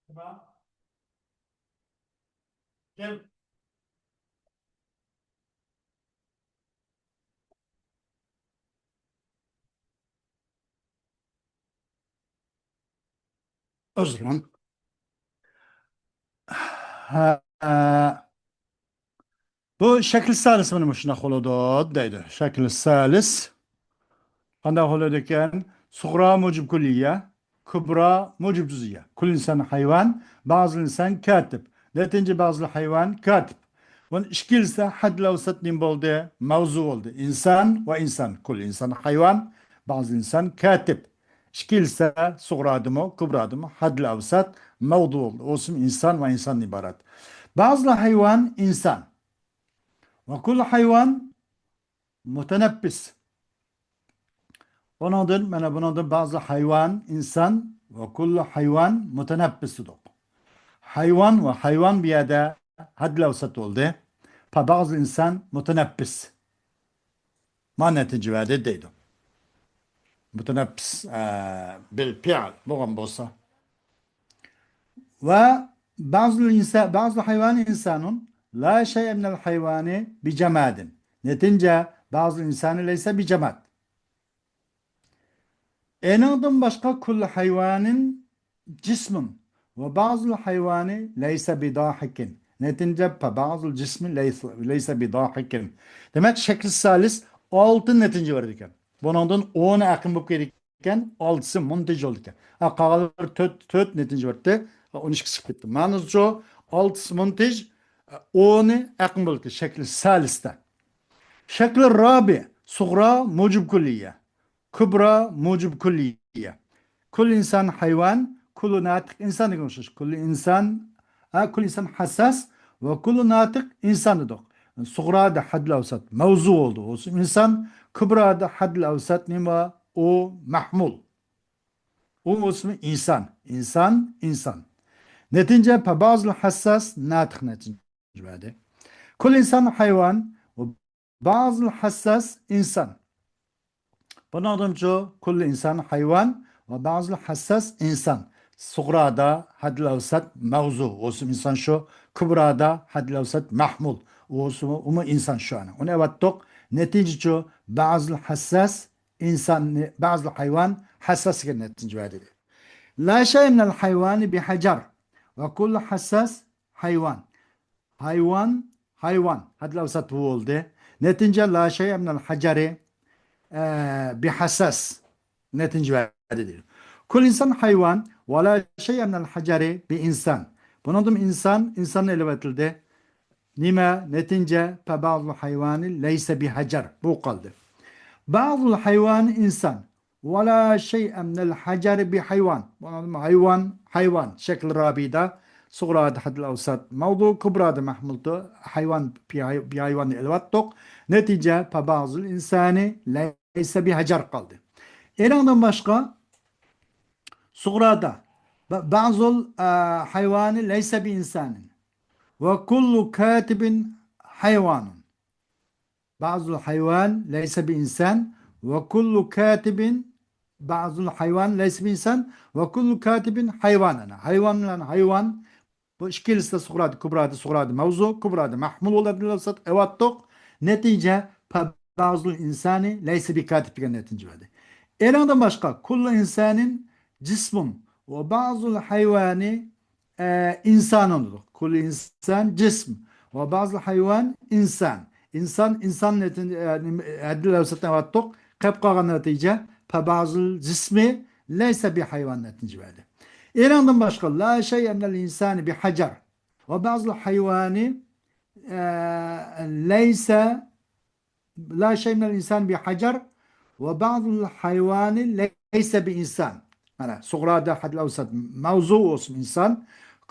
تامام. كەل. ئۆزرەن. ھە، ھە. بۇ شەكلى سالىس مانا مۇشۇنداق بولىدۇ دەيدۇ. شەكلى سالىس قانداق بولىدىكەن؟ سۇغرا مۇجىب كۈللىيە، كۇبرا مۇجىب جۈزئىيە. كۈل ئىنسان ھايۋان، بەزى ئىنسان كاتىب. نەتىجە بەزى ھايۋان كاتىب. بۇنى ئىككىلىسى ھەددىل ئەۋسەت نېمە بولدى؟ مەۋزۇ بولدى. ئىنسان ۋە ئىنسان. كۈل ئىنسان ھايۋان، بەزى ئىنسان كاتىب. ئىككىلىسى سۇغرادىمۇ، كۇبرادىمۇ ھەددىل ئەۋسەت مەۋزۇ بولدى. ئۇ ئىنسان ۋە ئىنساندىن ئىبارەت. بەزى ھايۋان ئىنسان. ۋە كۇللۇ ھايۋان مۇتەنەپپىس. بۇنىڭدىن، مانا بۇنىڭدىن بەزى ھايۋان ئىنسان ۋە كۇللۇ ھايۋان مۇتەنەپپىس دېدۇق. ھايۋان ۋە ھايۋان بۇ يەردە ھەددىل ئەۋسەت بولدى. فە بەزى ئىنسان مۇتەنەپپىس. ما نەتىجە بەردى دەيدۇ. مۇتەنەپپىس، ئە، بىل پېئىل بولغان بولسا. ۋە بەزى ئىنسا-، بەزى ھايۋان ئىنسانۇن لا شەيئە مىنەل ھايۋانى بىجامادىن. نەتىجە بەزى ئىنسانى لەيسە بىجاماد. ئېنىڭدىن باشقا كۇللۇ ھايۋانىن جىسمۇن ۋە بەزى ھايۋانى لەيسە بىداھىكىن. نەتىجە فە بەزى جىسمى لەيسە، لەيسە بىداھىكىن. دېمەك، شەكلى سالىس ئالتە نەتىجە بېرىدىكەن. بۇنىڭدىن ئونى ئەقىم بولۇپ كېلىدىكەن، ئالتىسى مۇنتىج بولىدىكەن. ھە، قالغانلىرى تۆت، تۆت نەتىجە بەردى. ھە، ئون ئىككىسى چىقىپ كەتتى. مانىسىچۇ، ئالتىسى مۇنتىج، ئونى ئەقىم بولىدىكەن، شەكلى سالىستە. شەكلى رابىئ، سۇغرا مۇجىب كۇللىيە، كۇبرا مۇجىب كۇللىيە. كۇللۇ ئىنسان ھايۋان، كۇللۇ ناتىق ئىنسان دېگەن ئوخشاش. كۇللۇ ئىنسان، ھە، كۇللۇ ئىنسان ھەسساس ۋە كۇللۇ ناتىق ئىنسان دېدۇق. سۇغرادا ھەددىل ئەۋسەت مەۋزۇ بولدى. ئۇ ئىنسان، كۇبرادا ھەددىل ئەۋسەت نېمە؟ ئۇ مەھمۇل. ئۇ ئىسمى ئىنسان. ئىنسان، ئىنسان. نەتىجە، فە بەزى ھەسساس ناتىق نەتىجە بەردى. كۇللۇ ئىنسان ھايۋان ۋە بەزى ھەسساس ئىنسان. بۇنىڭدىنچۇ، كۇللۇ ئىنسان ھايۋان ۋە بەزى ھەسساس ئىنسان. سۇغرادا ھەددىل ئەۋسەت مەۋزۇ. ئۇ ئىسمى ئىنسان شۇ. كۇبرادا ھەددىل ئەۋسەت مەھمۇل. ئۇ ئىسمى، ئۇمۇ ئىنسان شۇ. ئۇنى ئەۋەتتۇق. نەتىجىچۇ، بەزى ھەسساس ئىنساننى، بەزى ھايۋان ھەسساس دېگەن نەتىجە بەردى. لا شەيئە مىنەل ھايۋانى بىھەجەر ۋە كۇللۇ ھەسساس ھايۋان. ھايۋان، ھايۋان. ھەددىل ئەۋسەت بولدى. نەتىجە لا شەيئە مىنەل ھەجەرى، ئە، بىھەسساس. نەتىجە بەردى دەيدۇ. كۇللۇ ئىنسان ھايۋان ۋە لا شەيئە مىنەل ھەجەرى بىئىنسان. بۇنىڭدىن ئىنسان، ئىنسان ئېلىۋېتىلدى. نېمە؟ نەتىجە، فە بەزى ھايۋانى لەيسە بىھەجەر. بۇ قالدى. بەزى ھايۋانى ئىنسان. ۋە لا شەيئە مىنەل ھەجەرى بىھايۋان. بۇنىڭدىن ھايۋان، ھايۋان. شەكلى رابىئدا، سۇغرادا ھەددىل ئەۋسەت مەۋزۇ، كۇبرادا مەھمۇلدۇ. ھايۋان، بىھاي-، بىھايۋاننى ئېلىۋەتتۇق. نەتىجە، فە بەزى ئىنسانى لەيسە بىھەجەر قالدى. ئېنىڭدىن باشقا، سۇغرادا، بە-، بەزى، ئە، ھايۋانى لەيسە بىئىنسانىن. ۋە كۇللۇ كاتىبىن ھايۋانۇن. بەزى ھايۋان لەيسە بىئىنسان ۋە كۇللۇ كاتىبىن، بەزى ھايۋان لەيسە بىئىنسان ۋە كۇللۇ كاتىبىن ھايۋان. ئەنە ھايۋان بىلەن ھايۋان، بۇ ئىككىلىسى سۇغرادا، كۇبرادا، سۇغرادا مەۋزۇ، كۇبرادا مەھمۇل بولىدۇ، ئەۋەتتۇق. نەتىجە، فە بەزى ئىنسانى لەيسە بىكاتىب دېگەن نەتىجە بەردى. ئېنىڭدىن باشقا، كۇللۇ ئىنسانىن جىسمۇن ۋە بەزى ھايۋانى ئە، ئىنسانۇن دېدۇق. كۇللۇ ئىنسان جىسم. ۋە بەزى ھايۋان ئىنسان. ئىنسان، ئىنسان نەتىجە، ئە، نېمە، ھەددىل ئەۋسەتنى ئەۋەتتۇق. قېلىپ قالغان نەتىجە، فە بەزى جىسمى لەيسە بىھايۋان نەتىجە بەردى. ئېنىڭدىن باشقا، لا شەيئە مىنەل ئىنسانى بىھەجەر. ۋە بەزى ھايۋانى، ئە، لەيسە لا شەيئە مىنەل ئىنسان بىھەجەر ۋە بەزى ھايۋانى لەيسە بىئىنسان. مانا، سۇغرادا ھەددىل ئەۋسەت مەۋزۇ ئۇ ئىسمى ئىنسان.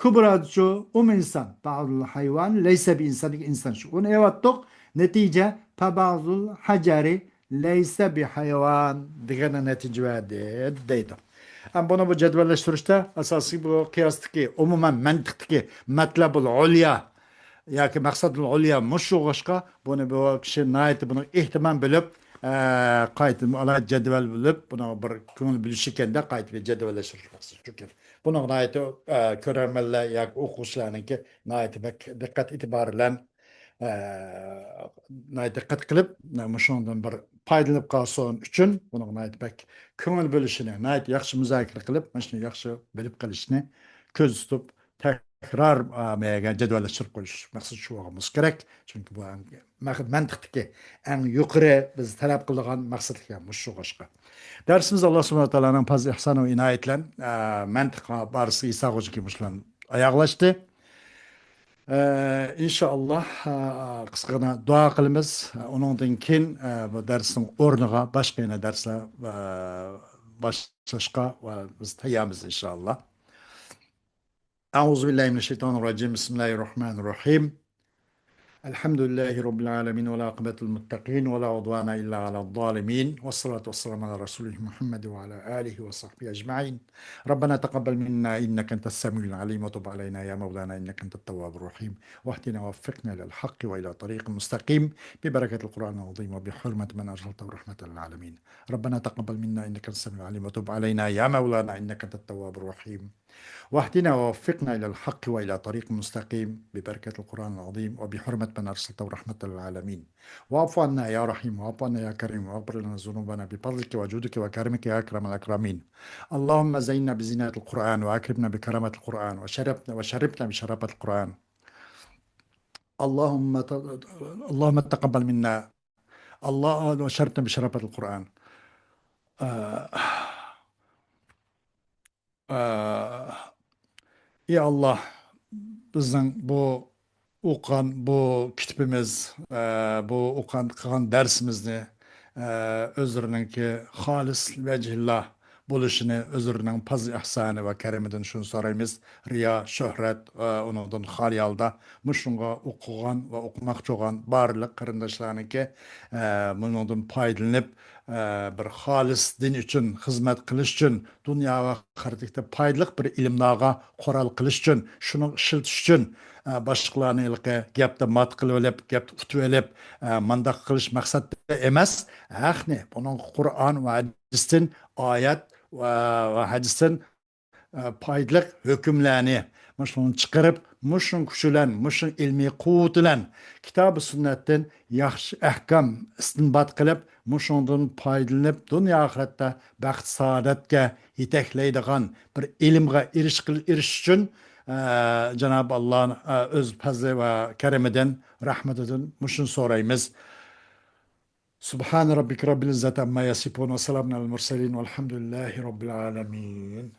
كۇبرادىچۇ، ئۇمۇ ئىنسان. بەزى ھايۋان لەيسە بىئىنسان، ئىنسان شۇ. ئۇنى ئەۋەتتۇق. نەتىجە، فە بەزى ھەجەرى لەيسە بىھايۋان دېگەن نەتىجە بەردى دەيدۇ. ئەم، بۇنى بۇ جەدۋەللەشتۈرۈشتە ئاساسىي بۇ قىياستىكى، ئومۇمەن مەنتىقتىكى مەتلەبۇل ئۇليا ياكى مەقسەدۇل ئۇليا مۇشۇ بولغاچقا، بۇنى بۇ كىشى ناھايىتى بۇنى ئېھتىمام بىلىپ، ئە، قايتىدىن ئالاھىدە جەدۋەل بىلىپ، بۇنىڭغا بىر كۆڭۈل بۆلۈشى ئىكەن-دە، قايتىدىن جەدۋەللەشتۈرۈش مەقسىتى شۇكەن. بۇنىڭغا ناھايىتى، ئە، كۆرەرمەنلەر ياكى ئوقۇغۇچىلارنىڭكى ناھايىتى بەك دىققەت ئېتىبارى بىلەن، ئە، ناھايىتى دىققەت قىلىپ، مۇشۇنىڭدىن بىر پايدىلىنىپ قالسۇن ئۈچۈن بۇنىڭغا ناھايىتى بەك كۆڭۈل بۆلۈشىنى، ناھايىتى ياخشى مۇزاكىرە قىلىپ، مانا شۇنى ياخشى بىلىپ قېلىشنى كۆزدە تۇتۇپ، تەكرار، ئا، مەيەگە جەدۋەللەشتۈرۈپ قويۇش مەقسىتى شۇ بولغان بولسا كېرەك. چۈنكى بۇ مەق-، مەنتىقتىكى ئەڭ يۇقىرى بىز تەلەپ قىلىدىغان مەقسەتلىك مۇشۇ شۇ بولغاچقا. دەرسىمىز ئاللا سۇبھانەھۇ ۋە تائالانىڭ پەزلى ئىھسانى ۋە ئىنايىتى بىلەن، ئا، مەنتىق بارىسى ئىسا خوجىكى مۇشۇ بىلەن ئاياغلاشتى. ئە، ئىنشائاللا، ئە، قىسقىغىنا دۇئا قىلىمىز. ئۇنىڭدىن كېيىن، ئە، بۇ دەرسنىڭ ئورنىغا باشقا يەنە دەرسلەر، ئە، باشلاشقا ۋە بىز تەييارمىز، ئىنشائاللا. أعوذ بالله من الشيطان الرجيم. بسم الله الرحمن الرحيم. الحمد لله رب العالمين، والعاقبة للمتقين، ولا عدوان إلا على الظالمين، والصلاة والسلام على رسوله محمد وعلى آله وصحبه أجمعين. ربنا تقبل منا إنك أنت السميع العليم، وتب علينا يا مولانا إنك أنت التواب الرحيم، واهدنا ووفقنا إلى الحق وإلى طريق مستقيم، ببركة القرآن العظيم وبحرمة من أرسلته رحمة للعالمين. ربنا تقبل منا إنك أنت السميع العليم، وتب علينا يا مولانا إنك أنت التواب الرحيم، واهدنا ووفقنا إلى الحق وإلى طريق مستقيم، ببركة القرآن العظيم وبحرمة من أرسلته رحمة للعالمين. واعف عنا يا رحيم، واعف عنا يا كريم، واغفر لنا ذنوبنا بفضلك وجودك وكرمك يا أكرم الأكرمين. اللهم زينا بزينة القرآن، وأكرمنا بكرامة القرآن، وشرفنا، وشرفنا بشرافة القرآن. اللهم ت-، اللهم تقبل منا، الله، وشرفنا بشرافة القرآن. آه، ئى ئاللا، بىزنىڭ بۇ ئوقۇغان بۇ كىتىپىمىز، ئە، بۇ ئوقۇغان، قىلغان دەرسىمىزنى، ئە، ئۆزلىرىنىڭكى خالىس ۋەجھىللا بولۇشىنى ئۆزلىرىنىڭ پازل ئىھسانى ۋە كەرىمىدىن شۇنى سورايمىز. رىيا، شۆھرەت ۋە ئۇنىڭدىن خالىي ھالدا مۇشۇنىڭغا ئوقۇغان ۋە ئوقۇماقچى بولغان بارلىق قېرىنداشلارنىڭكى، ئە، بۇنىڭدىن پايدىلىنىپ، ئە، بىر خالىس دىن ئۈچۈن خىزمەت قىلىش ئۈچۈن، دۇنيا ۋە ئاخىرەتلىكتە پايدىلىق بىر ئىلىملارغا قورال قىلىش ئۈچۈن، شۇنى ئىشلىتىش ئۈچۈن، ئە، باشقىلارنى ھېلىقى گەپتە مات قىلىۋېلىپ، گەپتە ئۇتۇۋېلىپ، ئە، مانداق قىلىش مەقسەتتە ئەمەس. ھەقنى، بۇنىڭ قۇرئان ۋە ھەدىستىن ئايەت ۋە، ۋە ھەدىستىن، ئە، پايدىلىق ھۆكۈملەرنى مۇشۇنى چىقىرىپ، مۇشۇنىڭ كۈچى بىلەن، مۇشۇنىڭ ئىلمىي قۇۋۋىتى بىلەن كىتابى سۈننەتتىن ياخشى ئەھكام ئىستىنبات قىلىپ، مۇشۇنىڭدىن پايدىلىنىپ، دۇنيا ئاخىرەتتە بەخت سائادەتكە يېتەكلەيدىغان بىر ئىلىمغا ئېرىش-، ئېرىشىش ئۈچۈن، ئە، جانابى ئاللا، ئە، ئۆز پەزلى ۋە كەرىمىدىن، رەھمىتىدىن مۇشۇنى سورايمىز. سبحان ربك رب العزة عما يصفون، وسلام على المرسلين، والحمد لله رب العالمين.